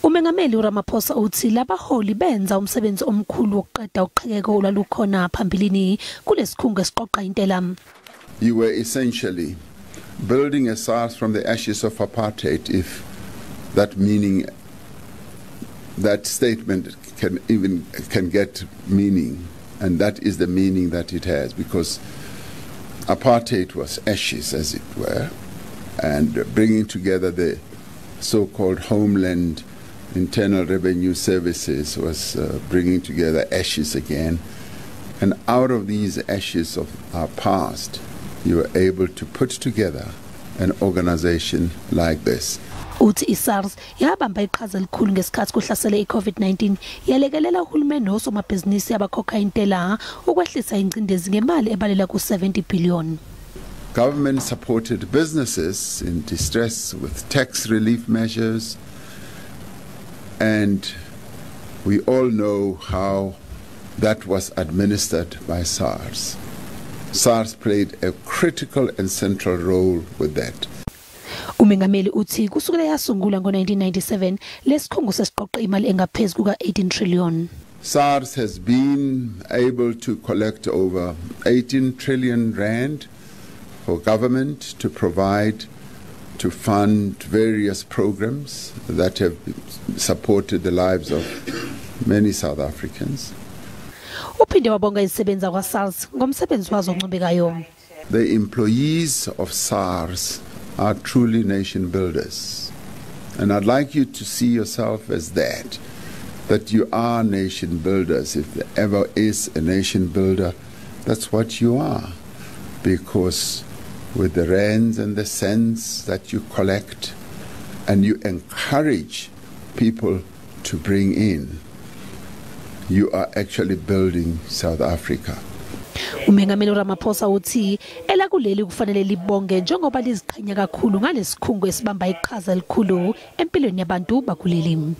Umengameli Ramaphosa uthi labaholi benza umsebenzi omkhulu wokuqeda uqhekeko olwalukhona phambilini kulesikhungo esiqoqa intela. You were essentially building a SARS from the ashes of apartheid, if that meaning, that statement can get meaning, and that is the meaning that it has, because apartheid was ashes, as it were, and bringing together the so-called homeland internal revenue services was bringing together ashes again, and out of these ashes of our past you were able to put together an organization like this. Uthi iSARS yabamba iqhaza elikhulu ngesikhathi kuhlasele iCovid-19 yalekelela uhulumeni nosomabhizinisi abakhokha intela ukwehlisa ingcindezi ngemali ebalela ku-70 billion. Government supported businesses in distress with tax relief measures, and we all know how that was administered by SARS. SARS played a critical and central role with that. Umengameli uthi kusukela yasungulwa ngo-1997 lesikhungo sesiqoqa imali engaphezulu kuka-18 trillion. SARS has been able to collect over 18 trillion rand for government to provide, to fund various programs that have supported the lives of many South Africans. Uphinde wabonga izisebenza kwa-SARS ngomsebenzi wazo oncubekayo. The employees of SARS are truly nation builders, and I'd like you to see yourself as that you are nation builders. If there ever is a nation builder, that's what you are, because with the rands and the cents that you collect and you encourage people to bring in, you are actually building South Africa. Umengameli Ramaphosa uthi elakuleli kufanele libonge njengoba liziqhenya kakhulu ngalesikhungo esibamba iqhaza elikhulu empilweni yabantu bakuleli.